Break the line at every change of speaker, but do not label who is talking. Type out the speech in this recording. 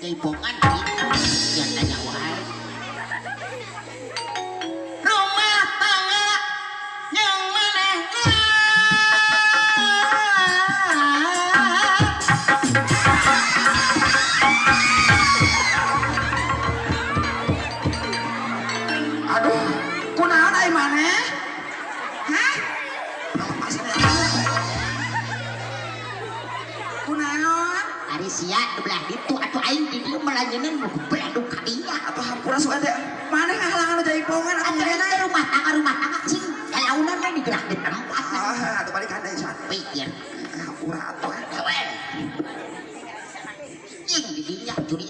Jaipongan kitu. Yang tanya wae. Rumah tangga yang manehna.
Aduh, kunaon ai maneh? Hah? Lepas deh. Kunaon?
Ari sia di belah ditu atuh aing di dieu melanjeunna nu beladuk ka dinya.
Atuh hampura suka teh. Maneh ngahalangan jaipongan atuh
Atuh
ngena.
itu rumah tangga cing kalaunan mah digerak di tempat.
Ah, atuh balik ka deui san.
Pikir.
Hampura atuh.
Gawe. Cing di dinya curi.